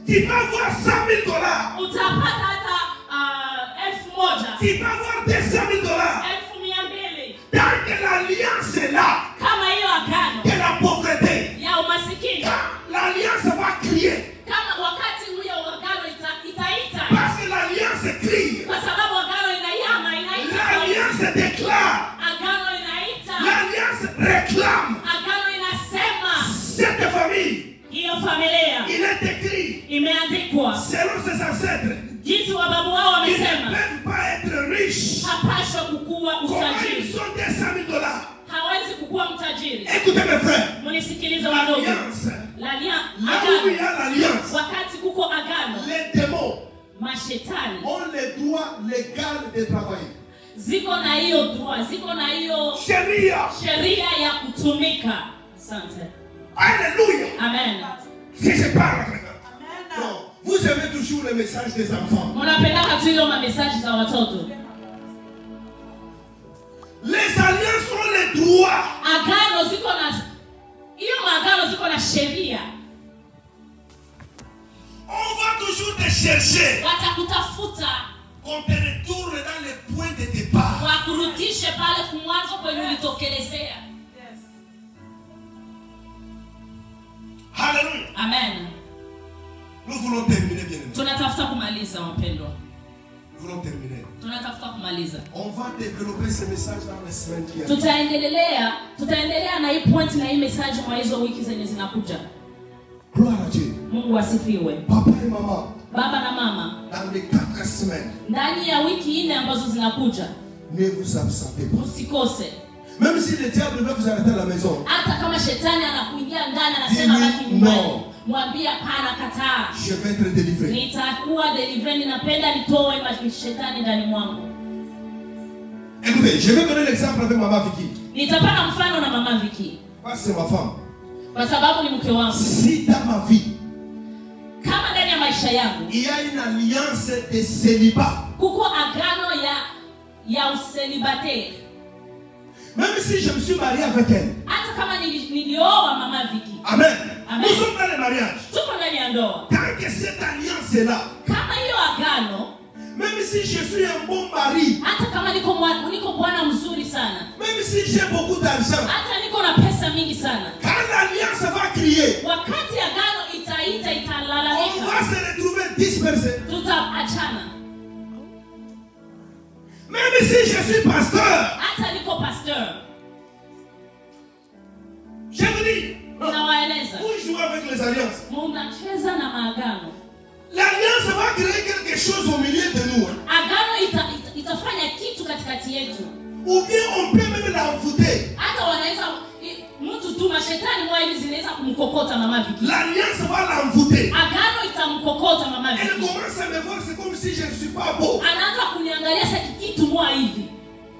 Tu peux avoir 100 000 dollars. Utapata hata 1,000. Tu peux avoir 200 000 dollars. 200,000. Tant que l'alliance est là, kama hiyo agano de la pauvreté, ya umasikini, quand l'alliance va crier, kama wakati huyo agano itaita, parce que l'alliance crie, kwa sababu agano inayama, inaita, l'alliance déclare, agano inaita, l'alliance réclame. Agano inasema, cette famille, hiyo familia, il est écrit, imeandikwa, selon ses ancêtres, jinsi wababu wao wamesema, ils ne peuvent pas être riches. Hapaswa kukua utajiri. Ils sont 200 000 dollars. Hawezi kukua mtajiri. Écoutez mes frères. Munisikilize wadogo. L'alliance. L'alliance. Là où il y a l'alliance. Wakati kuko agano. Les démons. Mashetani. Ont le droit légal de travailler. Ziko na hiyo droit, ziko na hiyo sheria. Sheria ya kutumika. Asante. Alléluia. Amen. Si je parle. Non, vous aimez toujours les messages des enfants. Mnapenda tu hiyo message za watoto. Les alliances ont les droits. Agano ziko na hiyo maagano ziko na sheria. On va toujours te chercher. Watakutafuta. Qu'on te retourne dans le point de départ. Wakurudishe pale kumwanzo kwenye ulitokelezea. Yes. Hallelujah. Amen. Nous voulons terminer bien aimé. Tunatafuta kumaliza wapendwa. Nous voulons terminer. Tunatafuta kumaliza. On va développer ce message dans les semaines qui arrivent. Tutaendelea na hii point na hii message mwa hizo wiki zenye zinakuja. Gloire à Dieu. Mungu asifiwe. Papa et maman. Baba na mama. Dans les 4 semaines. Ndani ya wiki 4 ambazo zinakuja. Ne vous absentez pas. Usikose. Même si le diable veut vous arrêter à la maison. Hata kama shetani anakuingia ndani anasema baki nyumbani. Mwambie hapana, kataa. Je vais être délivré. Nitakuwa delivered, ninapenda nitoe shetani ndani mwangu. Écoutez, je vais donner l'exemple avec maman Vicky. Nitapana mfano na mama Vicky. Parce que c'est ma femme. Kwa sababu ni mke wangu. Si dans ma vie, kama ndani ya maisha yangu, il y a une alliance de célibat. Kuko agano ya uselibataire. Même si je me suis marié avec elle. Hata kama nilioa mama Vicky. Amen. Amen. Nous sommes dans le mariage. Tuko ndani ya ndoa. Tant que cette alliance est là. Kama hiyo agano, même si je suis un bon mari. Hata kama niko bwana mzuri sana. Même si j'ai beaucoup d'argent. Hata niko na pesa mingi sana. Quand l'alliance va crier. Wakati agano itaita italalamika. On va se retrouver dispersés. Tutaachana. Même si je suis pasteur. Hata niko pasteur. Je vous dis, vous jouez avec les alliances. Munacheza na maagano. L'alliance va créer quelque chose au milieu de nous. Agano itafanya kitu katikati yetu. Ou bien on peut même l'envoûter. Hata wanaweza mtu tu mashetani mwa hivi zinaweza kumkokota mama Vicky. L'alliance va l'envoûter. Agano itamkokota mama Vicky. Elle commence à me voir, c'est comme si je ne suis pas beau. Anaanza kuniangalia sasa kitu mwa hivi.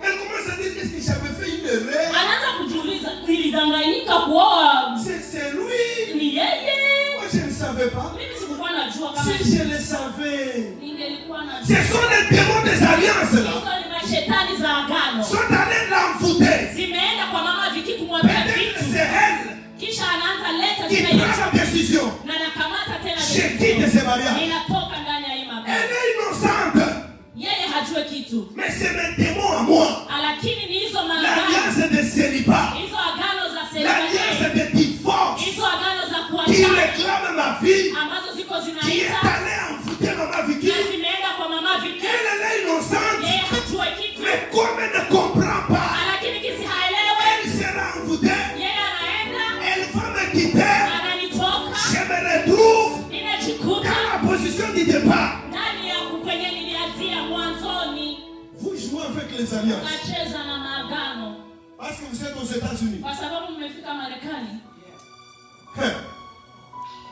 Elle commence à dire qu'est-ce que j'avais fait une erreur. Anaanza kujiuliza nilidanganyika kuoa. C'est lui. Ni yeye. Moi je ne savais pas. Mimi sikuwa najua kama. Si je le savais. Ningelikuwa najua. Ce sont les démons des alliances là. Hizo ni mashetani za agano. Sont allés l'envoûter. Zimeenda kwa mama Vicky kumwambia kitu. C'est elle. Kisha anaanza leta qui prend la décision. Na nakamata tena. Je quitte ce mariage. Ninatoka ndani ya hii magano. Elle est innocente. Yeye hajue kitu. Mais c'est mes démons à moi. Lakini ni hizo maagano. L'alliance de célibat. Hizo agano za célibat. L'alliance de divorce. Hizo agano za kuachana. Qui réclame ma vie. Ambazo ziko zinaita. Qui est allée envoûter maman Vicky. Na zimeenda kwa mama Vicky. Elle est innocente. Yeye hajue kitu. Mais comme elle ne comprend pas. Lakini kisi haelewe. Elle sera envoûtée. Yeye anaenda. Elle va me quitter. Ananitoka. Je me retrouve. Ninajikuta. Dans la position du départ. Ndani ya kwenye nilianzia mwanzoni. Vous jouez avec les alliances. Nacheza na maagano. Parce que vous êtes aux États-Unis. Kwa sababu mmefika Marekani.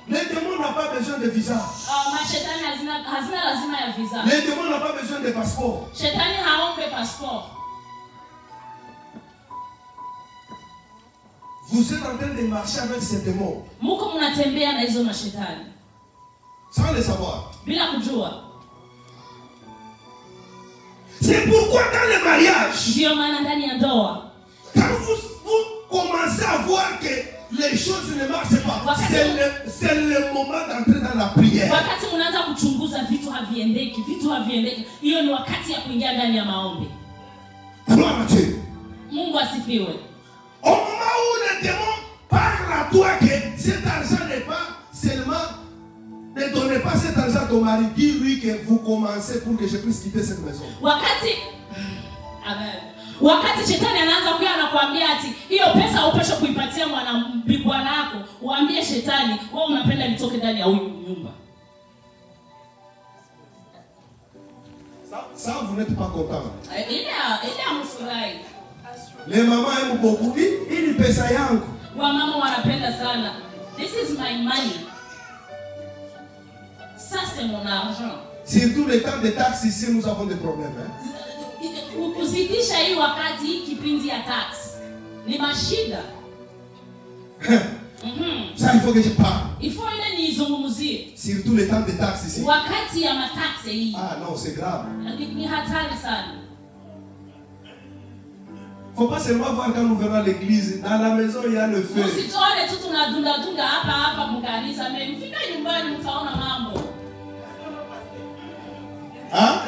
Les démons n'ont pas besoin de visa. Mashetani hazina lazima ya visa. Les démons n'ont pas besoin de passeport. Shetani haombe passeport. Vous êtes en train de marcher avec ces démons. Muko mnatembea na hizo mashetani. Sans le savoir. Bila kujua. C'est pourquoi dans le mariage, ndio maana ndani ya ndoa, quand vous commencez à voir que les choses ne marchent pas, c'est le moment d'entrer dans la prière. Vitu haviendeki. Hiyo ni wakati ya kuingia ndani ya maombi. Gloire à Dieu. Mungu asifiwe. Au moment où le démon parle à toi que cet argent n'est pas seulement, ne donnez pas cet argent à ton mari, dis-lui que vous commencez pour que je puisse quitter cette maison. Wakati Amen. Wakati shetani anaanza kuja anakuambia ati hiyo pesa upashe kuipatia bwana wako, uambie shetani wewe unapenda nitoke ndani ya huyu nyumba. Ça vous n'êtes pas content. Ile amfurahi. Les mamans aiment beaucoup. Hii ni pesa yangu. Wamama wanapenda sana. This is my money. Ça c'est mon argent. Surtout les temps de taxes ici nous avons des problèmes, hein. Kuzidisha hii wakati hii kipindi ya tax ni mashida. Ça il faut que je parle. Il faut ile nizungumzie. Surtout les temps de taxes ici. Wakati ya mataxe hii. Ah non, c'est grave. Ni hatari sana. Faut pas seulement voir quand nous venons à l'église, dans la maison il y a le feu. Usituone tu tunadunda dunda hapa hapa mkanisa, mfika nyumbani mtaona mambo. Hein?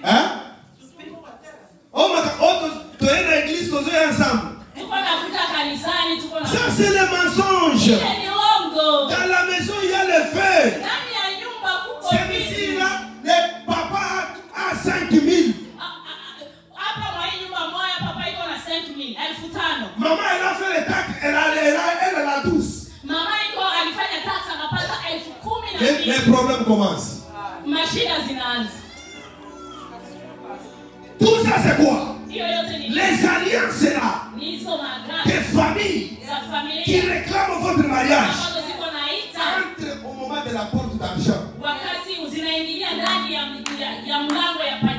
Hein? Oh, tu es dans l'église, tu es ensemble. Ça, c'est le mensonge. Dans la maison, il y a le feu. Celui-ci, là, le papa a 5 000. Maman, elle a fait les taxes, elle a 12. Les problèmes commencent. Tout ça, c'est quoi? Les alliances là, des familles qui réclament votre mariage, entrent au moment de la porte d'argent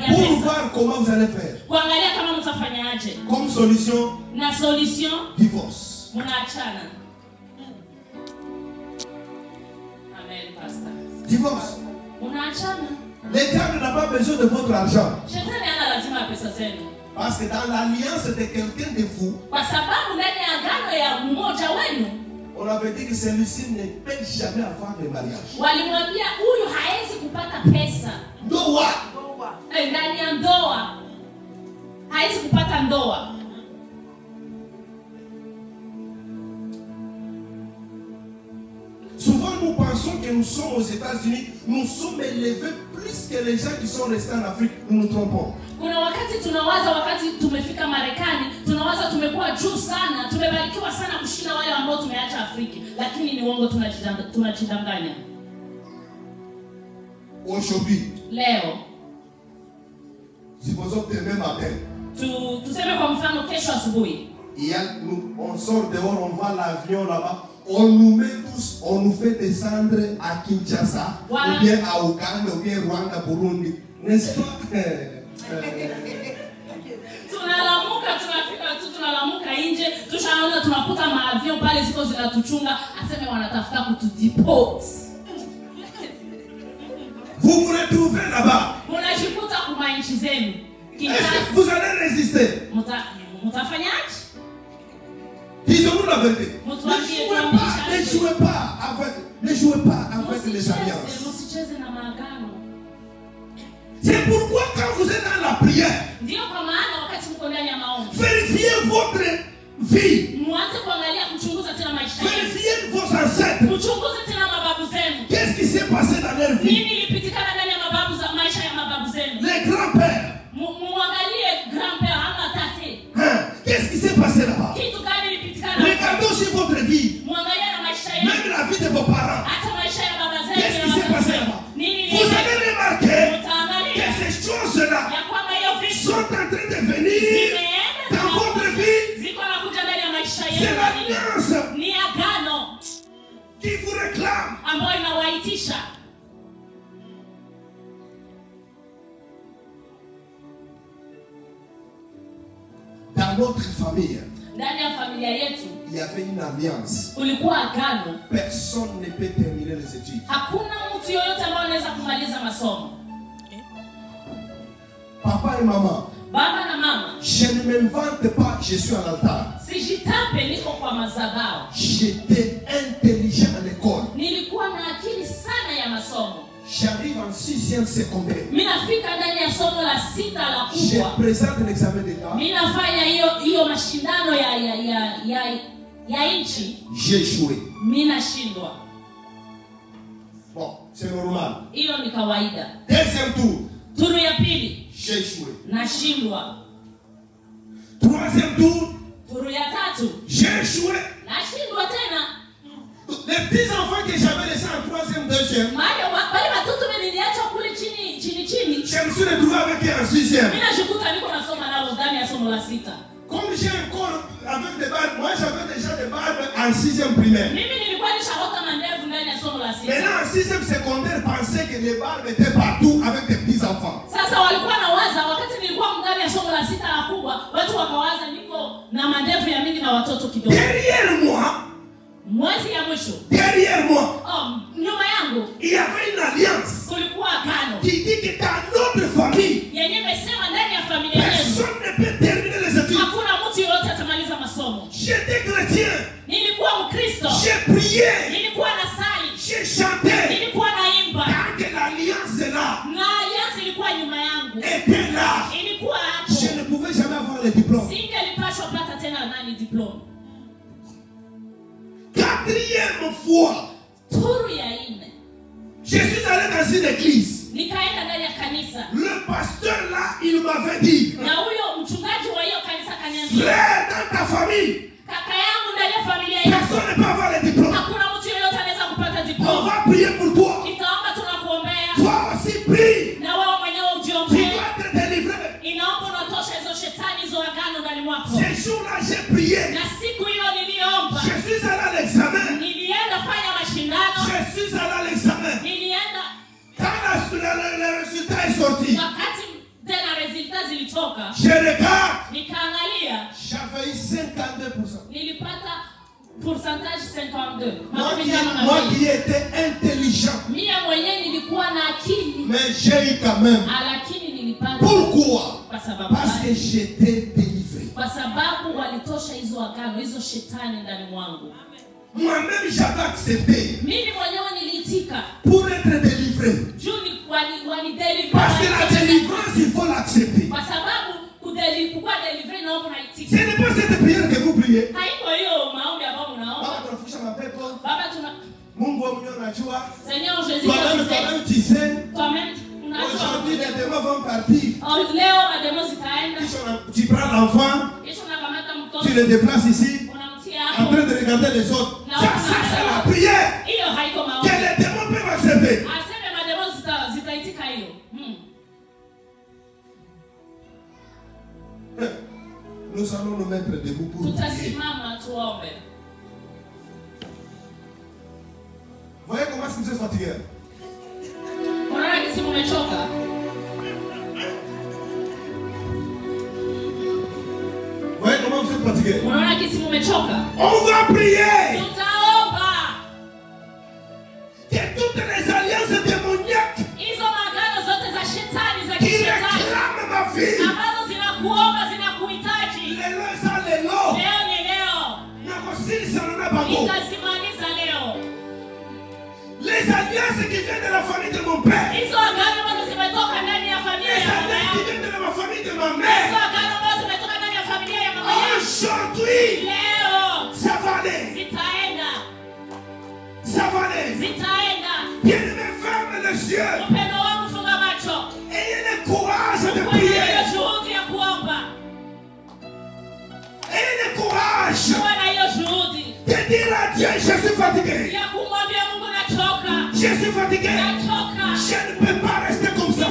pour voir comment vous allez faire. Comme solution, divorce. Divorce. L'Éternel n'a pas besoin de votre argent. Parce que dans l'alliance de quelqu'un de vous, on avait dit que celui-ci ne peut jamais avoir de mariage. Ndoa. Souvent nous pensons que nous sommes aux États-Unis, nous sommes élevés plus que les gens qui sont restés en Afrique, nous nous trompons. Kuna wakati tunawaza wakati tumefika Marekani, tunawaza tumekuwa juu sana, tumebarikiwa sana kushinda wale ambao tumeacha Afrika, lakini ni uongo, tunajidanganya. Aujourd'hui, leo, supposons demain matin, tuseme kwa mfano kesho asubuhi, on sort dehors, on voit l'avion là-bas. On nous met tous, on nous fait descendre à Kinshasa, voilà. Ou bien à Ouganda, ou bien Rwanda, Burundi. N'est-ce pas? Tunalamuka, tunafika tu, tunalamuka nje, tushaona tunakuta maavion pale ziko zinatuchunga, aseme wanatafuta kutudeport. Vous vous retrouvez là-bas. Mnajikuta kuma nchi zenu. Est-ce que vous allez résister? Mtafanyaje? Disons-nous la vérité. Ne jouez pas avec les alliances. C'est pourquoi quand vous êtes dans la prière, vérifiez votre vie. Vérifiez vos ancêtres. Qu'est-ce qui s'est passé dans leur vie? Les grands-pères. Hein? Qu'est-ce qui s'est passé là-bas? Regardez aussi votre vie. Même la vie de vos parents. Qu'est-ce qui s'est passé là-bas? Vous allez remarquer que ces choses-là sont en train de venir dans votre vie. C'est l'alliance qui vous réclame. Dans notre famille, il y avait une alliance. Personne ne peut terminer les études. Papa et maman, je ne m'invente pas, je suis à l'altar. J'étais intelligent à l'école. J'arrive en 6e secondaire. Je présente l'examen d'État. J'ai échoué. Bon, c'est normal. Deuxième tour. J'ai échoué. Troisième tour. J'ai échoué. Les petits enfants que j'avais laissés en 3e, 2e, je me suis retrouvé avec eux en 6e. Comme j'ai encore avec des barbes, moi j'avais déjà des barbes en 6e primaire. Maintenant en 6e secondaire, pensais que les barbes étaient partout avec des petits enfants. Derrière moi, derrière moi, il y avait une alliance qui dit que dans notre famille, personne ne peut terminer les études. J'étais chrétien. J'ai prié. J'ai chanté. Tant que l'alliance est là, était là, je ne pouvais jamais avoir le diplôme. 4e fois, je suis allé dans une église. Le pasteur là, il m'avait dit, frère, dans ta famille, personne ne peut avoir le diplôme. On va prier pour toi. Toi aussi prie. Tu dois être délivré. Ce jour-là, j'ai prié. Je suis allé à l'examen. Je suis allé à l'examen. Quand le résultat est sorti, je regarde. J'avais eu 52%. Pourcentage 52. Moi qui étais intelligent, mais j'ai eu quand même. Pourquoi? Parce que j'étais délivré. Moi-même j'avais accepté pour être délivré. Parce que la délivrance, il faut l'accepter. Ce n'est pas cette prière que vous priez. Seigneur Jésus, toi-même tu sais, toi-même, aujourd'hui les démons vont partir. Tu prends l'enfant, tu le déplaces ici, en train de regarder les autres. Ça, c'est la prière que les démons peuvent accepter. Nous allons nous mettre debout pour prier. Voyez comment vous êtes fatigué. Voyez comment vous êtes fatigué. On va prier. Que toutes les alliances démoniaques qui réclament ma vie, les alliances qui viennent de la famille de mon père, les alliances qui viennent de la famille de ma mère, aujourd'hui, ça va aller. Ça va aller. Bien-aimé, ferme les yeux. Ayez le courage de prier. Ayez le courage de dire à Dieu, je suis fatigué. Je suis fatigué. Je ne peux pas rester comme ça.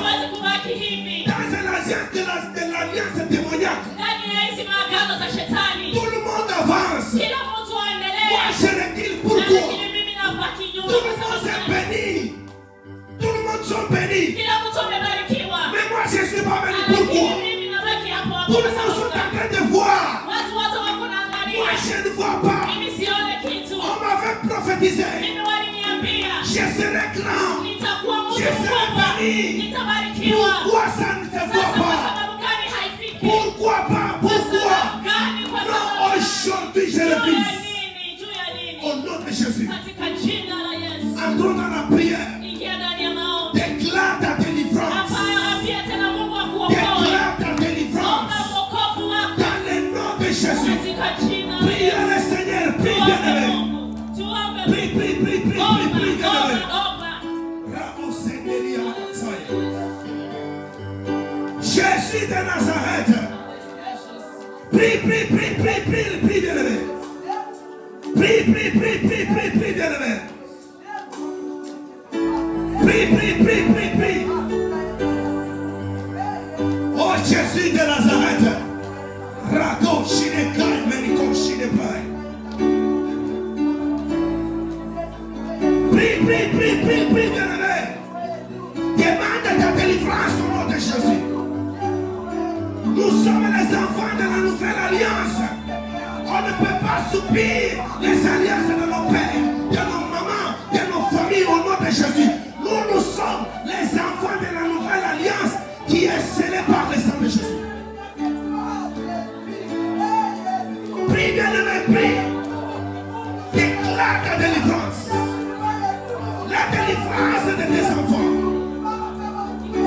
Dans l'alliance démoniaque, tout le monde avance. Moi, je recule. Pourquoi? Tout le monde est béni. Tout le monde sont bénis. Mais moi, je ne suis pas béni. Pourquoi? Tout le monde sont en train de voir. Moi, je ne vois pas. On m'avait prophétisé. Je serai grand. Je serai béni. Pourquoi ça ne se voit pas? Pourquoi pas? Pourquoi? Non, aujourd'hui je refuse. Au nom de Jésus. Entrons dans la prière. Prie le Seigneur, prie bien-aimé. Prie, prie, prie, prie, prie, prie, bien-aimé. Jésus de Nazareth. Prie, prie, prie, prie, prie, prie, bien-aimé. Prie, prie, prie, prie, prie, prie, bien-aimé. Prie, prie, prie, prie, prie. Oh Jésus de Nazareth. Prie, prie, prie, prie, prie, bien-aimé. Demande ta délivrance au nom de Jésus. Nous sommes les enfants de la nouvelle alliance. On ne peut pas subir les alliances de nos pères, de nos mamans, de nos familles au nom de Jésus. Nous, nous sommes les enfants de la nouvelle alliance qui est scellée par le sang de Jésus. Prie, bien-aimé, prie. Déclare ta délivrance. La délivrance de tes enfants.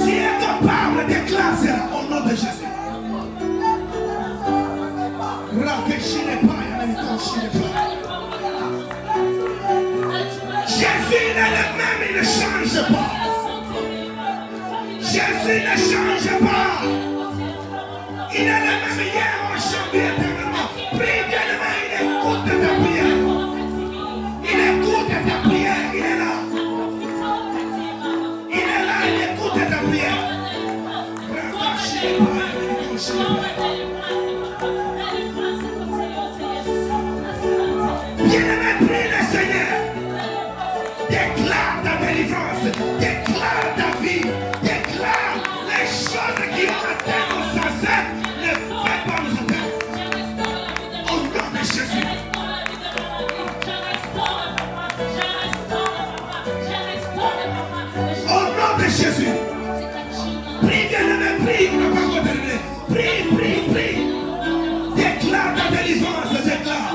Tu es capable, déclare cela au nom de Jésus. Jésus il est le même, il ne change pas. Jésus ne change pas. Il est le même hier, aujourd'hui, éternellement. Prie bien-aimé, il écoute ta prière. Il écoute ta prière, il est là. Il est là, il écoute ta prière. Bien-aimé, prie le Seigneur. Déclare ta délivrance, déclare ta vie, déclare les choses qui ont atteint nos ancêtres ne peuvent pas nous atteindre. Au nom de Jésus. Au nom de Jésus. Prie, bien-aimé, prie, on n'a pas encore terminé. Prie, prie, prie. Déclare ta délivrance, déclare.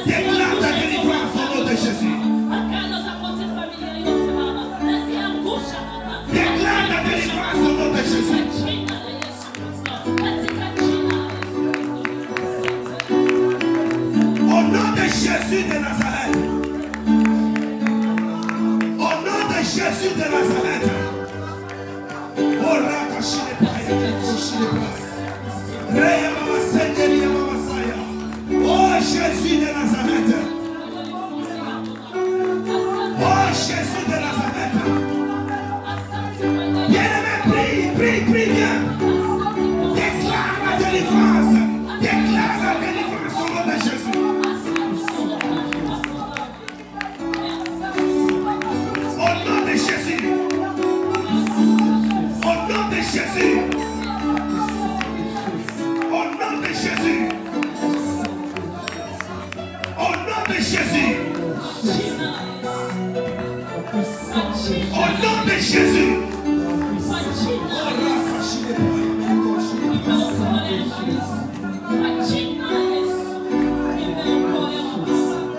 Déclare ta délivrance au nom de Jésus. Déclare ta délivrance au nom de Jésus. Au nom de Jésus de Nazareth. Au nom de Jésus de Nazareth. Oh Jésus de Nazareth. Oh Jésus de Nazareth. Bien-aimé, prie, prie, prie bien. Déclare la délivrance. Déclare la délivrance au nom de Jésus. Au nom de Jésus. Au nom de Jésus. Au nom de Jésus. Au nom de Jésus. Au nom de Jésus. Au nom de Jésus.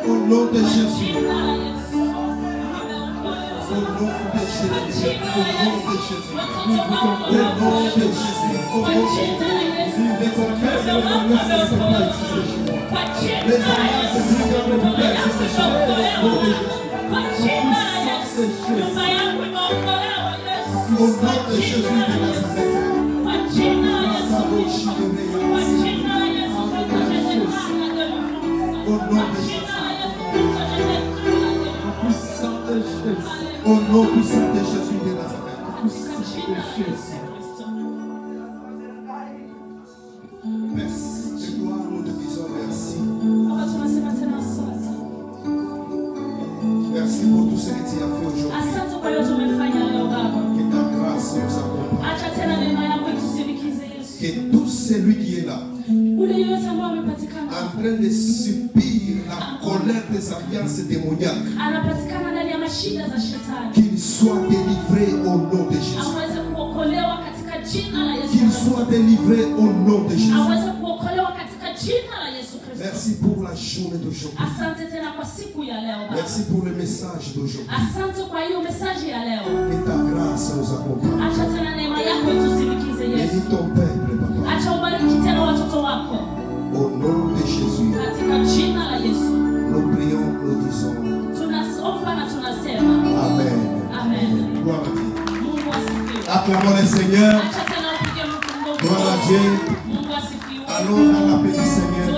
Au nom de Jésus. Au nom de Jésus. Au nom de Jésus. Au nom de Jésus. Les alliances ne peuvent pas exister chez moi. Au nom de Jésus de Nazareth. Au nom de Jésus. Au nom puissant de Jésus de Nazareth. Merci de gloire, nous te disons merci. Merci pour tout ce que tu as fait aujourd'hui. Que ta grâce nous accompagne. Que tout celui qui est là, en train de subir la colère des alliances démoniaques, qu'il soit délivré au nom de Jésus. Qu'il soit délivré au nom de Jésus. Merci pour la journée d'aujourd'hui. Merci pour le message d'aujourd'hui. Que ta grâce nous accompagne. Bénis ton peuple, papa. Acclamons le Seigneur. Acha tena upige mtu Gloire à Dieu. Mungu asifiwe. Allons dans la paix du Seigneur.